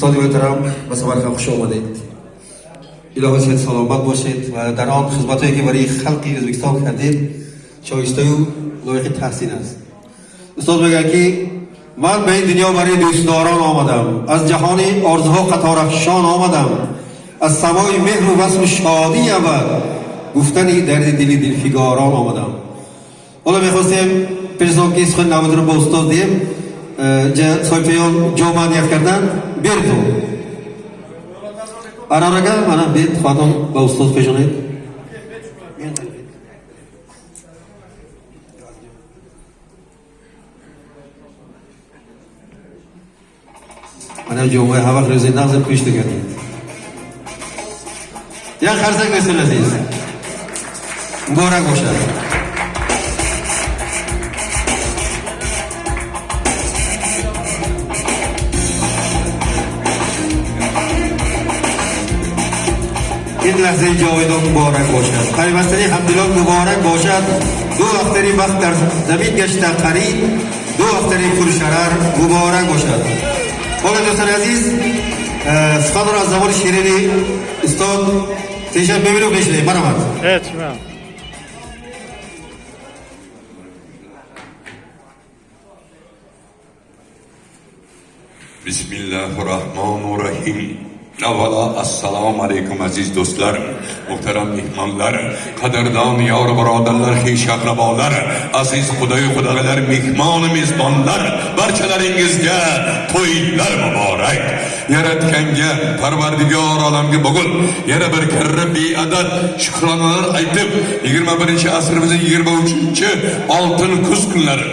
Устод муҳтарам, ба Самарқанд хуш омадед. Илоҳи сиҳат саломат бошед ва дар он хизматҳое ки барои халқи Ӯзбекистон кардед, шоистаю лоиқи таҳсин аст. Устод мегӯяд, ки ман ба ин дунё барои дӯстдорон омадам, аз ҷаҳони орзуҳо қаторафшон омадам, аз самои меҳру васлу шодии абад гуфтани дарди дили дилфигорон омадам. Ҳоло мехостем пеш аз он ки сухани навбатро ба устод диҳем, соҳибпаён ҷома ният карданд, беритон. Арорага мана бед худатон ба устод пешонед. Мана ҷомаи ҳар вақт рӯзи нағз пӯшида кардед. Як қарсак, дӯстони азиз. Муборак бошад. Ин лаҳзаи ҷовидон муборак бошад, пайвастани ҳамдилон муборак бошад. Ду ахтари бахт дар замин гашта қарин, ду ахтари пуршарар муборак бошад. Ҳоло, дӯстони азиз, суханро аз забони ширини устод теша мебинем, мешунавем. Марҳамат. Etmem. Bismillahirrahmanirrahim. Avvalo assalomu alaykum, aziz do'stlar, muhtaram mehmonlar, qadrdon yor birodarlar, xesh aqrabolar, aziz xudoy xudog'lar, mehmon mezbonlar, barchalaringizga to'ylar muborak. Yaratganga, Parvardigor olamga bugun yana bir karra beadad shukronalar aytib, 21-asrimizning 23 oltin kuz kunlari,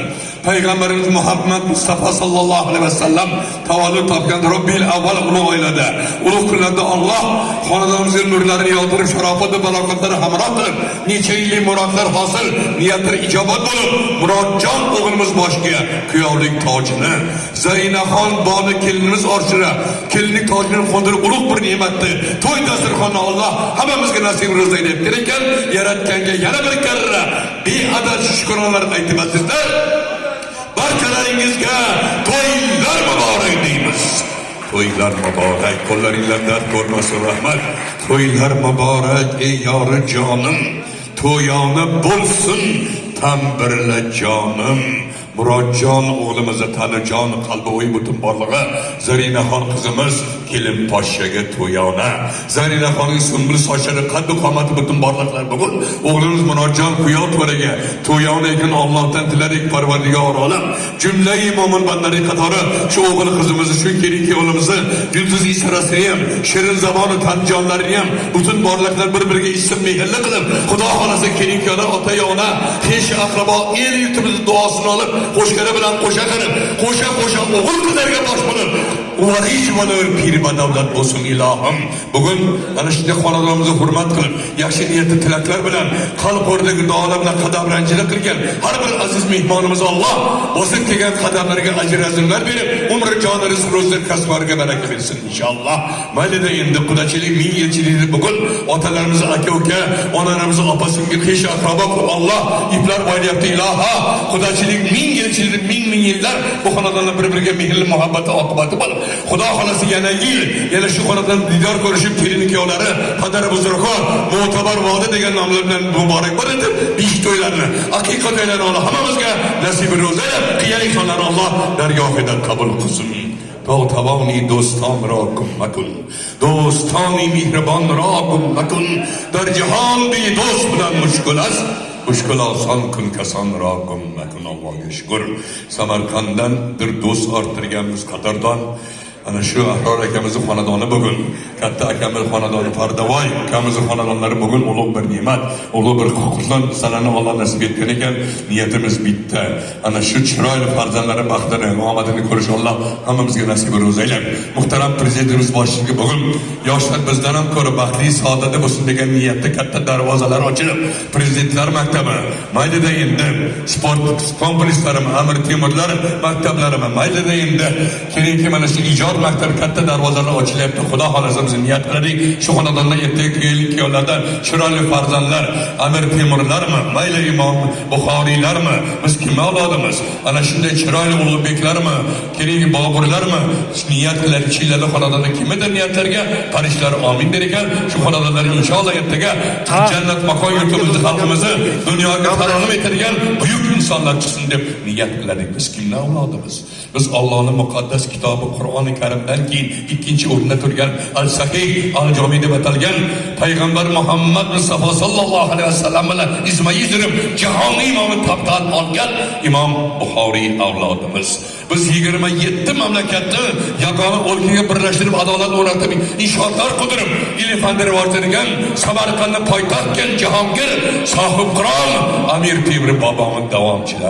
Payg'ambarimiz Muhammad Mustafa sallallohu alayhi vasallam tavallud topgan Robbil avval ulug' oylarda, ulug' kunlarda Alloh xonadonimizga nurlarini yog'dirib, sharofat va barokatlari hamroh qilib, necha yillik murodlar hosil, niyatlar ijobat bo'lib, Murodjon o'g'limiz boshiga kuyovlik tojini, Zarinaxon boni kelinimiz orshira kelinlik tojini qo'ndirib, ulug' bir ne'matni, to'y dasturxonni Alloh hammamizga nasib ro'z aylab ekan, yaratganga yana bir karra beadad shukronalar aytib, azizlar, barchalaringizga to'ylar muborak deymiz. To'ylar muborak, qo'llaringlar dard ko'rmasin, rahmat. To'ylar muborak, ey yori jonim. To'yona bo'lsin tan birla jonim. Murodjon o'g'limizni tani, jon, qalbi, o'y, butun borlig'i Zarinaxon qizimiz kelin poshshaga to'yona. Zarinaxonning sumbul sochlari, qaddi qomati, butun borliqlar bugun o'g'limiz Murodjon kuyov to'raga to'yona ekan. Allohdan tiladik, Parvardigor olam jumlai mo'min bandalari qatori shu o'g'il qizimizni, shu kelin kuyovimizni yulduz isarasini ham, shirin zabonu tanjonlarini ham, butun borliqlar bir biriga issiq mehrli qilib, Xudo xohlasa, kelin kuyovlar ota ona, xesh aqrabo, el yurtimizni duosini olib, qo'shqara bilan qo'sha qilib, qo'sha qo'sha o'g'il qizlarga bosh bo'lib, uvarij bo'lib, pir badavlat bo'lsin, ilohim. Bugun ana shunday xonadonimizni hurmat qilib, yaxshi niyatli tilaklar bilan, qalb o'rnidagi duolar bilan qadam ranjilik qilgan har bir aziz mehmonimiz Alloh bosib kelgan qadamlariga ajr azimlar berib, umri joni, rizq ro'zlar, kasblariga baraka bersin, inshaalloh. Maylida, endi qudachilik ming yilchilikni bugun otalarimiz aka uka, onalarimiz opa singil, xesh aqrabo qilib Alloh iplar boylayapti, iloho. Qudachilik ming yilchilik, ming ming yillar bu xonadonlar bir biriga mehrli muhabbati oqibati bo'lib, Xudo xohlasa, yana yil yana shu xonadon diydor ko'rishib, kelin kuyovlari padar buzrukor, mo'tabar vodi degan nomlar bilan muborakbod etib, besh to'ylarni, aqiqa to'ylarini Alloh hammamizga nasib ro'za qilgan insonlarni Alloh dargohida qabul qilsin. تا توانی دوستان را گم مکن، دوستانی مهربان را گم مکن. در جهان بی دوست بودن مشکل است، مشکل oson kun kason را گم مکن. Allohga shukur, Samarqanddan bir do'st orttirganmiz, qadrdon ana shu Ahror akamizni xonadoni bugun, katta akamiz xonadoni, Pardavoy ukamizni xonadonlari bugun ulug' bir ne'mat, ulug' bir xursand sanani Alloh nasib etgan ekan. Niyatimiz bitta, ana shu chiroyli farzandlari baxtini, omadini ko'rish Alloh hammamizga nasib ro'za aylab. Muhtaram prezidentimiz boshchiligi bugun yoshlar bizdan ham ko'ra baxtli, saodatli bo'lsin degan niyatda katta darvozalar ochilib, prezidentlar maktabi, maylida endi sport komplekslari, Amir Temurlar maktablarimi, maylida endi kerakli mana shu ijod Maktab katta darvozalar ochilyapti. Xudo xohlasa biz niyat qiladik. Shu xonadonda ertaga kelin kuyovlardan chiroyli farzandlar, Amir Temurlarmi, mayli Imom Buxoriylarmi, biz kim avlodimiz? Ana shunday chiroyli Ulug'beklarmi, keling Boburlarmi? Niyat qiladik. Chillali xonadonda kimidir niyatlarga farishtalar amin der ekan. Shu xonadonlar inshaalloh ertaga jannat makon yurtimizni, xalqimizni dunyoga tarannum etadigan buyuk insonlar chiqsin deb niyat qiladik. Biz kimning avlodimiz? Biz Allohning muqaddas kitobi Qur'oni Karimdan keyin ikkinchi o'rinda turgan Al-Sahih, Al-Jomi deb atalgan payg'ambar Muhammad Mustafa sallallohu alayhi vasallam bilan izma-iz yurib jahon imomi tabtan olgan Imom Buxoriy avlodimiz. Biz 27 mamlakatni yagona o'lkaga birlashtirib, adolat o'rnatib, inshootlar qurdirib, ilm fanni rivojlantirgan, Samarqandni poytaxt qilgan jahongir sohibqiron Amir Temur bobomiz davomchilari.